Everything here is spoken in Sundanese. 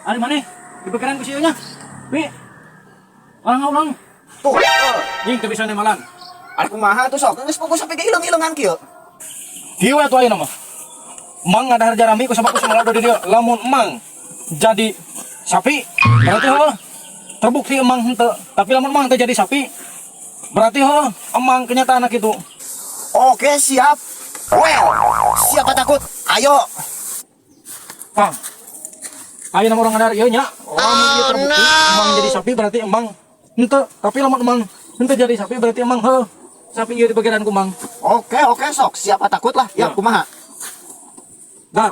Ari maneh dipikiran ku si nya. Pi. Ulang, ulang. Tuh. Eh. Jing teu bisa nemalan. Ari kumaha tuh sok? Geus puguh sapi ge ileung-ileungan kieu. Kieu atuh ayeuna mah. Emang ngadahar jarami ku sabab ku sumalado di dieu. Lamun emang jadi sapi, berarti heuh terbukti emang henteu. Tapi lamun emang teu jadi sapi, berarti heuh emang kenyataan kitu. Oke, siap. Well, siapa takut? Ayo. Pang. Ayeuna mah urang ngadahar ieu nya. Lamun ieu terbukti emang jadi sapi, berarti emang henteu. Tapi lamun emang henteu jadi sapi, berarti emang heuh sapi ieu di bagian ku Mang. Oke, sok. Siapa takut lah. Ya, Ya. kumaha? Dar.